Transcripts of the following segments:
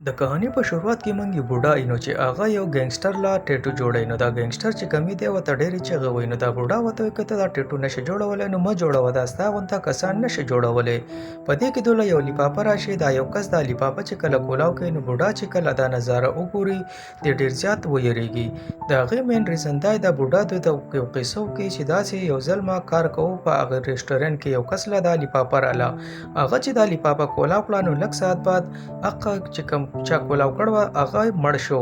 د کهانی په شروعات کې موږ یو بوډا اینو چې هغه یو ګنګسټر لا ټیټو جوړی، نو دا ګنګسټر چې کمی دی ورته ډېرې چغې وایي. نو دا بوډا ورته وایي که ته دا ټیټو نشې جوړولی نو مه جوړوه، دا ستا غونته کسان نشي جوړولی. په دې کې دوله یو لفافه راشي، دا یو کس دا لفافه چې کله کولاو کوي، نو بوډا چې کله دا نظاره وګوري دی ډېر زیات ویریږي. د هغې مین ریزن دا دی، دا بوډا دوی ته یو قصه وکړي چې داسې یو ځل ما کار کوو په هغه ریسټورانټ کې، یو کس له دا لفافه راله، هغه چې دا لفافه کولاو کړه نو لږ ساعت بعد هغه چې کوم چا کولاو کړ وه هغه مړ شو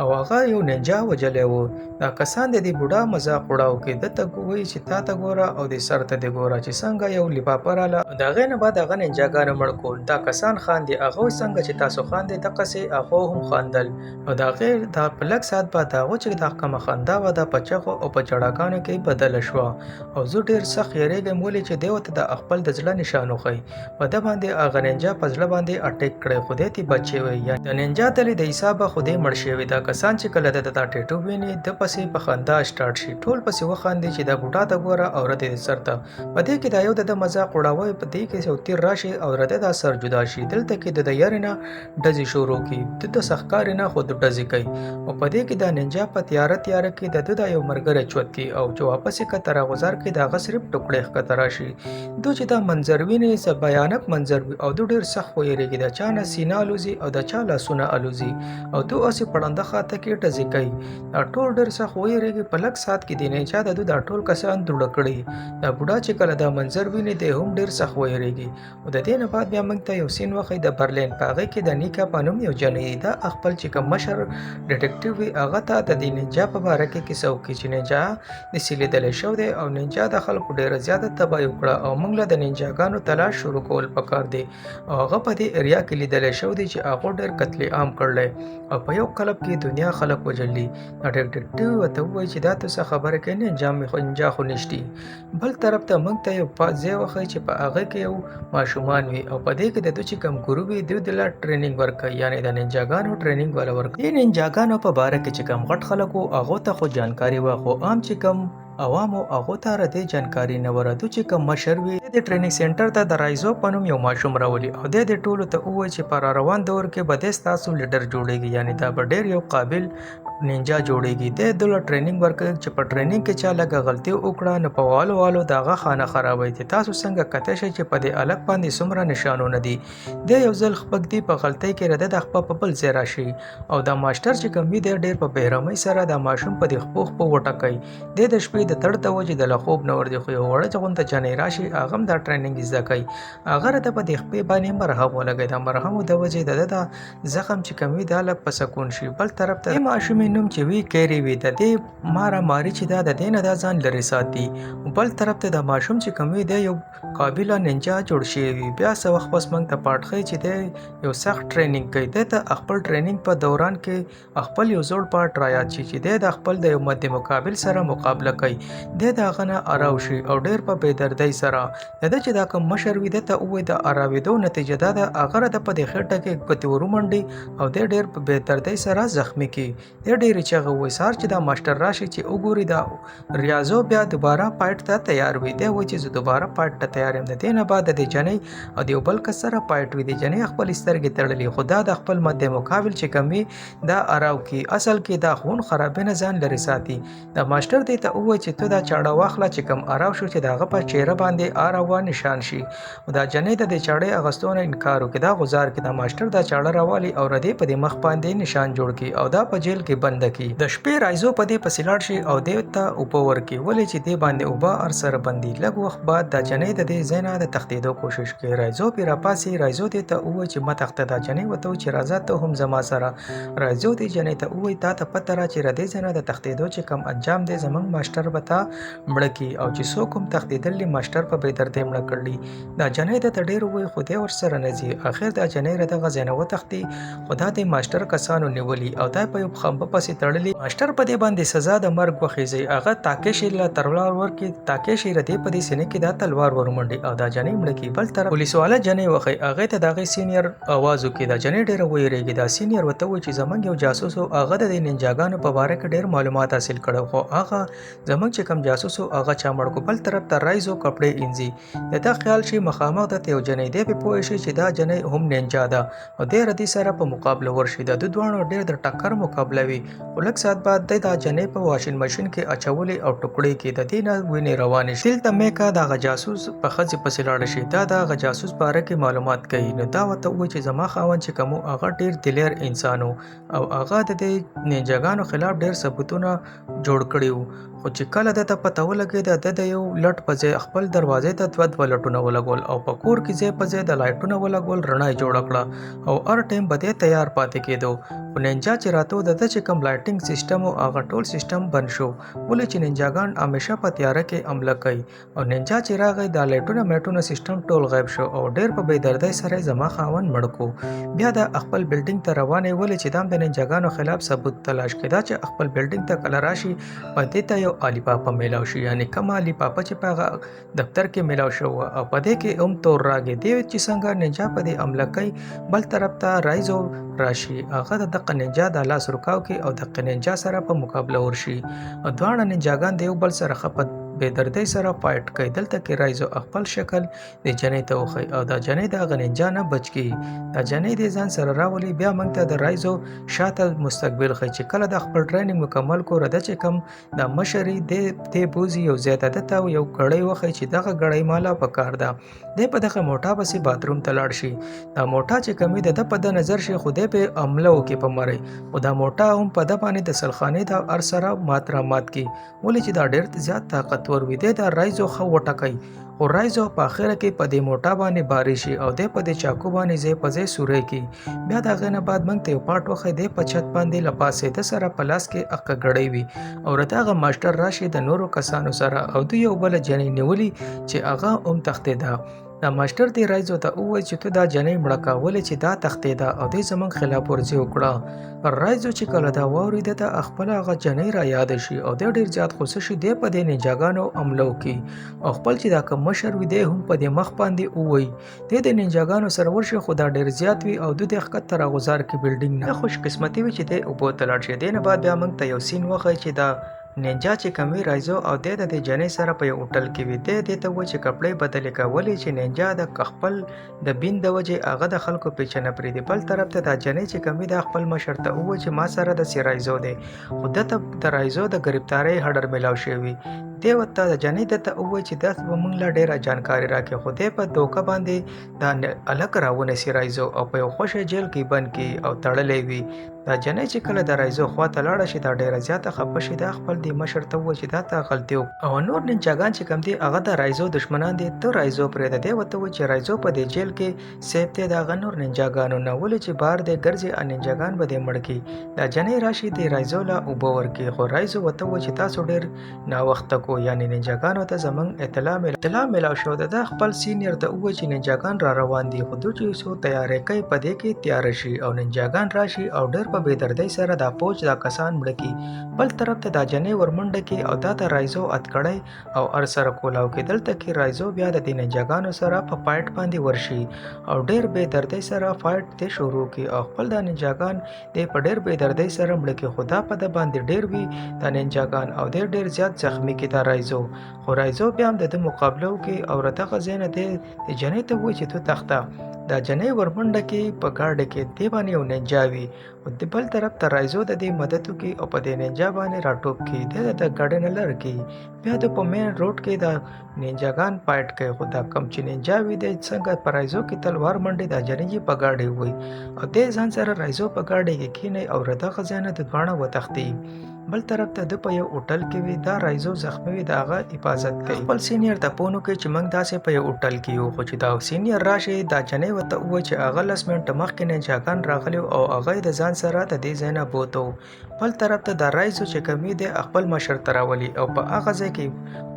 او هغه یو ننجا وژلی و. دا کسان د دې بوډا مذاق وړاو کې ده ته وایي چې تا ته ګوره او دې سر ته دې ګوره چې څنګه یو لفافه راله. د هغې نه بعد هغه ننجاګانو مړ کړ. دا کسان خاندي، هغه وایي څنګه چې تاسو خاندئ دقسې هغو هم خاندل. نو د هغې دا په لږ ساعت بعد د هغو چې دا کومه خندا وه دا په چغو او په ژړاګانو کې بدله شوه او زه ډېر سخت یریږم، ولې چې دی ورته د خپل د زړه نشان وښیي. په ده باندې هغه نینجا په زړه باندې اټیک کړی خو دی ترې بچ شوی، یعنې د نینجا تلې د حسابه خو دی مړ شوی. دا کسان چې کله د ده دا ټیټو ویني ده پسې په خندا سټارټ شي، ټول پسې وخاندي چې دا بوډا ته ګوره او ردې د سر ته. په دې کې دا یو د ده مذاق وړاوی، په دې کې یو تیر راشي او رده دا سر جدا شي. دلته کې د ده یارې نه ډزې شروع کړي، د ده څه ښکاري نه خو ډزې کوي. او په دې کې دا نینجا په تیاره تیاره کې د ده دا یو ملګری چوت کړي او چې واپس یې کته راغوځار کړي د هغه صرف ټوکړې ښکته راشي. دوی چې دا منظر ویني څه بیانک منظر وي او دوی ډېر سخت ویریږي، د چا نه سینه الوزي او د چا لاسونه الوزي او دوی هسې په ړنده خاته کې ډزې کوي. دا ټول ډېر سخت ویریږي. په لږ ساعت کې د نینجا د دوی دا ټول کسان دوړه کړي. دا بوډا چې کله دا منظر ویني دی هم ډېر سخت ویریږي. او د دې نه بعد بیا موږ ته یو سین وښیي د برلین، په هغې کې د نیکا په نوم یو جنۍ ده، خپل چې کوم مشر ډیټیکټیو وي هغه ته د دې نینجا په باره کې کیسه وکړي چې نینجا داسې لیدلی شوی دی او نینجا د خلکو ډېره زیاته تباهي وکړه او موږ له د نینجاګانو تلاش شروع کول پکار دی. او هغه په دې اریا کې لیدلی شوی دی چې هغو ډېر قتل عام کړلی او په یو کلب کې دنیا خلک وژلي. دا ډیټیکټیو ورته ووایي چې دا ته څه خبره کوې، نینجا مې خو نینجا خو نشتي. بل طرف ته موږ ته یو ځای وښیي چې په هغه کې یو ماشومان وي او په دې کې د دوی چې کوم ګورو وي دوی د لا ټریننګ ورکوي، یعنې د نینجاګانو ټریننګ ولا ورکوي. دې نینجاګانو په باره کې چې کوم غټ خلک وو هغو ته خو جانکاري وه، خو عام چې کوم عوامو هغو ته ردې جانکاري نه وه. ردو چې کوم مشر وي د ټریننګ سینټر ته د رایزو په نوم یو ماشوم راولي او دی دې ټولو ته ووایي چې په راروان دور کې به دی ستاسو لیډر جوړیږي، یعنې دا به ډېر یو قابل نینجا جوړیږي. دی دوله ټریننګ ورکوي چې په ټریننګ کې چا لږه غلطي وکړه نو په والو والو د هغه خانه خرابوي چې تاسو څنګه کتی شئ چې په دې هلک باندې څومره نشانونه دي. دی یو ځل خپږدي په غلطۍ کې رده د خپه په بل ځای راشي او دا ماشټر چې کوم وي دی ډېر په بېرحمۍ سره دا ماشوم په دې خپو خپو وټکوي. دی د شپې د تړ د وجې د له خوب نه ورځي، خو یو وړه غونته جنۍ راشي هغه هم دا ټریننګ زده کوي، هغه راته په دې خپې باندې مرهم ولګوي، دا مرهمو د وجې د ده دا زخم چې کوم وي دا لږ په سکون شي. بل طرف ته د ماشومې نوم چې وي کیری وي، د دې ماره ماري چې دا د دې نه دا ځان لرې ساتي. بل طرف ته د ماشوم چې کوم وي دی یو قابله نینجا جوړ شوی وي. بیا څه وخت پس موږ ته پارټ ښیي چې دی یو سخت ټریننګ کوي. دی ته خپل ټریننګ په دوران کې خپل یو زوړ پارټ رایاد شي چې دی د خپل د یو مد مقابل سره مقابله کوي. دی د هغه نه اراو شي او ډېر په بې دردۍ سره د ده چې دا کوم مشر وي ده ته ووایي د اراوېدو نتیجه دا ده هغه راته په دې خېټه کې ګوتې ورومنډي او دی ډېر په بې دردۍ سره زخمي کړي. دی ډېرې چغې ووایي. سهار چې دا ماسټر راشي چې وګوري دا ریاضو بیا دوباره پایټ ته تیار وي. دی وایي چې زه دوباره پایټ ته تیار یم. د دې نه بعد د دې جنۍ او د یو بل کس سره پایټ وي. د جنۍ خپلې سترګې تړلي خو دا د خپل مد مقابل چې کوم وي دا اراو کړي. اصل کې دا خون خرابې نه ځان لرې ساتي. د ماسټر دې ته ووایي چې ته دا چاړه واخله چې کوم اراو شو چې د هغه په چهره باندې اره و نشان شي. خو دا جنۍ د دې چاړې اغستو نه انکار وکړي. دا غوځار کړي. دا ماسټر دا چاړه راوالي او ردې په دې مخ باندې نشان جوړ کړي او دا په جیل کې بنده کړي. د شپې رایزو په دې پسې لاړ شي او دې ته اوبه ورکړي ولې چې دې باندې اوبه هر سره بندي. لږ وخت بعد دا جنۍ د دې ځای نه د تښتېدو کوشش کوي. رایزو پرې راپاڅي. رایزو دې ته ووایي چې مه تښته. دا جنۍ ورته ووایي چې راځه ته هم زما سره. رایزو دې جنۍ ته ووایي تا ته پته را چې ردې ځای نه د تښتېدو چې کوم انجام دی زموږ ماسټر به تا مړه کړي او چې څوک هم تښتېدل دي ماسټر په بې دردۍ مړه کړي. دا جنۍ ده ته ډېر ووایي خو دی ورسره نه ځي. اخر دا جنۍ له دغه ځای نه وتښتي خو دا د ماسټر کسانو نیولي او دا په یو خمبه پسې تړلي. ماسټر په دې باندې سزا د مرګ وخیزي، هغه تاکیشي له تلوار ورکي، تاکیشي ردې په دې سینه کې دا تلوار ورمنډي او دا جنۍ مړه کی. بل طرف پولیس والا جنۍ وخی، هغه ته د هغې سینیر اواز وکړي، دا جنۍ ډېره ویریږي. دا سینیر ورته وایي چې زمونږ یو جاسوس و، هغه د دې نینجاګانو په باره کې ډېر معلومات حاصل کړي، خو هغه زمونږ چې کوم جاسوس و هغه چا مړ کو. بل طرف ته رایزو کپړې اینځي، د ده خیال شي مخامخ ده ته یو جنۍ، دی پې پوه شي چې دا جنۍ هم نینجا ده او دی ردی سره په مقابله ورشي. د دوی دواړو ډېر د ټکر مقابله وي، خو لږ ساعت بعد دی دا جنۍ په واشنګ ماشین کې اچولې او ټوکړې کې د دې نه وینې روانې شي. دلته میکا د هغه جاسوس په ښځې پسې لاړه شي، دا د هغه جاسوس باره کې معلومات کوي. نو دا ورته ووایي چې زما خاوند چې کوم و هغه ډېر دلیر انسان و او هغه د دې نینجاګانو خلاف ډېر ثبوتونه جوړ کړي وو، خو چې کله ده ته پته ولګېده، ده د یو لټ په ځای خپل دروازې ته دوه دوه لټونه ولګول او په کور کې ځای په ځای د لایټونه ولګول، رڼا یې جوړه کړه او هر ټایم به دی تیار پاتې کېدو. خو نینجا چې راتو، د ده چې کوم لایټینګ سیستم و هغه ټول سیستم بند شو، ولې چې نینجاګان همیشه په تیاره کې حمله کوي، او نینجا چې راغی دا لایټونه میټونه سیستم ټول غیب شو او ډېر په بې دردۍ سره یې زما خاوند مړ کو. بیا دا خپل بلډینګ ته روانې، ولې چې دا هم د نینجاګانو خلاف ثبوت تلاش کړي. دا چې خپل بلډینګ ته کله راشي، په دې ته یو عالي پاپه میلاو شي، یعنی کومه عالي پاپه چې په هغه دفتر کې میلاو شو او په دې کې هم تور راګي دی چې څنګه نینجا په دې حمله کوي. بل طرف ته رایزو راشي، هغه د دقه نینجا د لاس رکاو کې او دقه نینجا سره په مقابله ورشي او دواړه نینجاګان د یو بل سره ښه په بې دردۍ سره فایټ کوي. دلته کې رایزو خپل شکل د جنۍ ته وښيي او دا جنۍ د هغه نینجا نه بچ کړي. دا جنۍ دې ځان سره راولي. بیا موږ ته د رایزو شاته مستقبل ښيي چې کله دا خپل ټریننګ مکمل کو، رده چې کوم دا مشري دې دې بوزي یو ځای ته، ده ته یو ګړۍ وښيي چې دغه ګړۍ مالا په کار ده. دی په دغه موټا پسې باتروم ته لاړ شي، دا موټا چې کمی د ده په ده نظر شي، خو دی په عمله وکړي په مرۍ، خو دا موټا هم په ده باندې د سلخانې د هر سره مات را مات کړي، ولې چې دا ډېر زیات طاقتور وي. دی دا رایزو ښه وټکوي، خو رایزو په اخره کې په دې موټا باندې باري شي او دی په دې چاکو باندې ځای په ځای سوری کړي. بیا د هغې نه بعد موږ ته یو پاټ وښيي، دی په چت باندې له پاڅېده سره په لاس کې اقه ګړۍ وي او راته هغه ماسټر راشي د نورو کسانو سره او دوی یو بله جنۍ نیولي چې هغه هم تښتېده. دا ماسټر دې رایزو ته وویل چې ته دا جنۍ مړه که، ولې چې دا تښتېده او دې زمونږ خلاف ورزي وکړه. رایزو چې کله دا واورېده، ته خپله هغه جنۍ را یاده شي او دی ډېر زیات غوسه شي. دی په دې نینجاګانو حمله وکړي او خپل چې دا کوم مشر وي دی هم په دې مخ باندې ووایي. دی د نینجاګانو سره ورشي، خو دا ډېر زیات وي او دوی دی ښکته راغوځار کړي بلډینګ نه. خوش قسمتي وي چې دی اوبو ته لاړ شي. دې نه بعد بیا موږ ته یو سین وښيي چې دا نینجا چې کوم وي رایزو او دی د دې جنۍ سره په یو هوټل کې وي. دی دې ته وایي چې کپړې بدلې که، ولې چې نینجا د خپل د بین د وجې هغه د خلکو پیچه نه پرېږدي. بل طرف ته دا جنۍ چې کوم وي دا خپل مشر ته ووایي چې ما سره داسې رایزو دی، خو ده ته د رایزو د ګرفتارۍ هډر میلاو شوی وي. دی ورته د جنۍ ده ته ووایي چې داسې به مونږ له ډېره جانکاري راکړي، خو دی په دوکه باندې دا هلک راونیسي رایزو او په یو خوشی جیل کې بند کړي او تړلی وي. دا جنۍ چې کله د رایزو خوا ته لاړه شي، دا ډېره زیاته خفه شي. دا خپل دې مشر ته ووایي چې دا تا غلطي وکړه او نور نینجاګان چې کوم دي هغه د رایزو دښمنان دي، ته رایزو پرېږده. دی ورته ووایي چې رایزو په دې جیل کې سیف دی د هغه نور نینجاګانو نه، ولې چې بهر دی ګرځي او نینجاګان به دې مړ کړي. دا جنۍ راشي دې رایزو له اوبه ورکړي، خو رایزو ورته ووایي چې تاسو ډېر ناوخته کو، یعنی نینجاګانو ته زمونږ اطلاع میلاو شو. ده خپل سینیر ته ووایي چې نینجاګان را روان دي، خو دوی چې څو تیاری کوي په دې کې تیاره شي او نینجاګان راشي او ډېر په بې دردۍ سره دا پوج دا کسان مړه کړي. بل طرف ته دا جنۍ ورمنډه کړي او دا د رایزو اتکړی او ار سره کولاو کې. دلته کې رایزو بیا د دې نینجاګانو سره په فایټ باندې ورشي او ډېر بې دردۍ سره فایټ دې شروع کړي او خپل دا نینجاګان دی په ډېر بې دردۍ سره مړه کړي، خو دا په ده باندې ډېر وي دا نینجاګان او دی ډېر زیات زخمي کړي دا رایزو. خو رایزو بیا هم د ده مقابله وکړي او دغه ځای نه دی د جنۍ ته ووایي چې ته تښته. دا جنۍ ورمنډه کړي په ګاډي کې دې باندې یو نینجا وي، خو د بل طرف ته رایزو د دې مدد وکړي او په دې نینجا باندې راټوپ کړي، دی د ګاډي نه لرې کړي. بیا د په مین روډ کې دا نینجاګان فایټ کوي، خو دا کم چې نینجا وي دی څنګه په رایزو کې تلوار منډي، دا جنۍ یې په ګاډي وي او دی ځان سره رایزو په ګاډي کې کښېنوي او له دغه ځای نه د دواړه وتښتي. بل طرف ته ده په یو هوټل کې وي، دا رایزو زخمي زخمی وي د هغه حفاظت کوي. خپل سینیر ته فون وکړي چې موږ داسې په یو هوټل کې یو، خو چې دا سینیر راشي دا جنۍ ورته ووایي چې هغه 10 منټه مخکې ننجاګان راغلي او هغه یې د ځان سره د دې ځای نه بوتو. بل طرف ته دا رایزو چې کمی دی خپل مشر ته راولي او په هغه ځای کې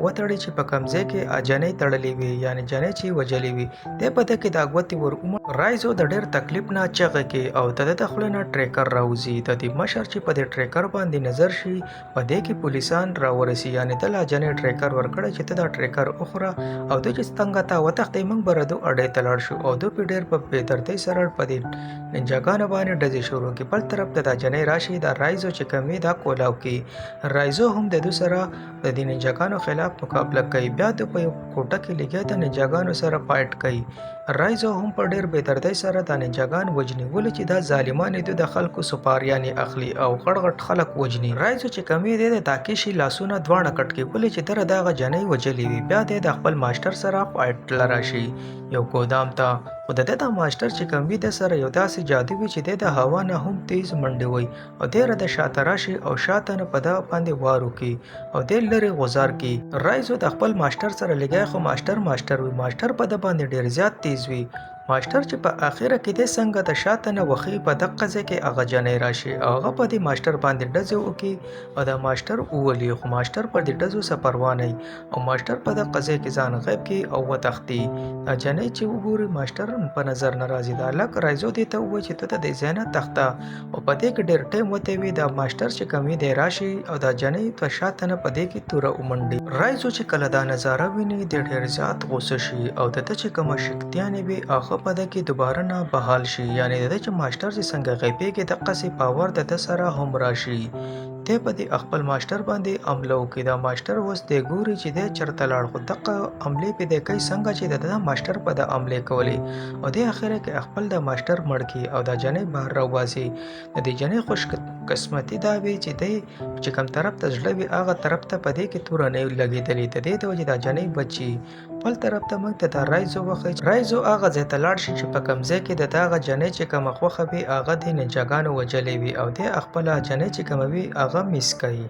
وتړي چې په کوم ځای کې جنۍ تړلې وي، یعنی جنۍ چې وژلې وي. دی په ده کې دا ګوتې ور رایزو د ډېر تکلیف نه چغې کوي او د ده د خولې نه ټریکر راوځي. د دې مشر چې په دې ټریکر باندې نظر شي، په دې کې پولیسان راورسي، یعنی ته لا جنۍ ټریکر ورکړی چې ته دا ټریکر وخوره او دوی چې څنګه تا وتښتوي، موږ به ردو اډې ته لاړ شو. او دوی په ډېر په بې دردۍ سره په دې ننجاګانو باندې ډزې شروع کړي. بل طرف ته دا جنۍ راشي، دا رایزو چې کوم وي دا کولاو کوي. رایزو هم د دوی سره د دې ننجاګانو خلاف مقابله کوي. بیا دوی په یو کوټه کې لګیا د ننجاګانو سره فایټ کوي. رایزو هم په ډېر بې دردۍ سره دا ننجاګان وژني، ولې چې دا ظالمان دوی د خلکو سپاریانې اخلي او غټ غټ خلک وژني. رایزو چې کومې دی د تاکیشي لاسونه دواړه کټ کوي، ولې چې دره دغه جنۍ وژلې وي. بیا دی د خپل ماسټر سره فایټ له راشي یو ګودام ته، خو د ده د ماسټر چې کوم وي د سره یو داسې جادو وي چې دی د هوا نه هم تیز منډې وي او دی را د شاته راشي او شاته نه په ده باندې وار وکړي او دی لرې غوځار کړي. رایزو د خپل ماسټر سره لګیا، خو ماسټر ماسټر وي، ماسټر په ده باندې ډېر زیات تیز وي. ماسټر چې په اخره کې دی څنګه د شاته نه وخی، په دقه ځای کې هغه جنۍ راشي او هغه په دې ماسټر باندې ډزې وکړي او دا ماسټر وولي، خو ماسټر پر دې ډزو څه پروا نه او ماسټر په دقه ځای کې ځان غیب کړي او وتښتي. دا جنۍ چې وګوري، ماسټر په نظر نه راځي. دا هلک رایزو دې ته ووایي چې ته د دې ځای نه تښته، او په دې کې ډېر ټایم وتی وي. دا ماسټر چې کوم وي دی راشي او دا جنۍ په شاته نه په دې کې توره ومنډي. رایزو چې کله دا نظاره ویني، دی ډېر زیات غوسه شي او د ده چې کومه شکتیانې وي هغه په ده کې دوباره نه بحال شي، یعنی د ده چې ماسټر چې څنګه غیبېږي، دقسې پاور د ده سره هم راشي. دی په دې خپل ماسټر باندې حمله وکړي. دا ماسټر اوس دی ګوري چې دی چېرته لاړ، خو دقه حملې پې دی کوي څنګه چې د ده ماسټر په ده حملې کولې، او دی اخره کې خپل د ماسټر مړ کړي او دا جنۍ بهر راوباسي. د دې جنۍ خوش قسمتي دا وي چې دی چې کوم طرف ته زړه وي، هغه طرف ته په دې کې توره نه لګېدلې، د دې د وجې دا جنۍ بچي. بل طرف ته موږ ته دا رایزو وښیي. رایزو هغه ځای ته لاړ شي چې په کوم ځای کې د دغه جنۍ چې کومه خوښه وي هغه د ننجاګانو وژلې وي، او دی خپله جنۍ چې کومه وي هغه میس کوي.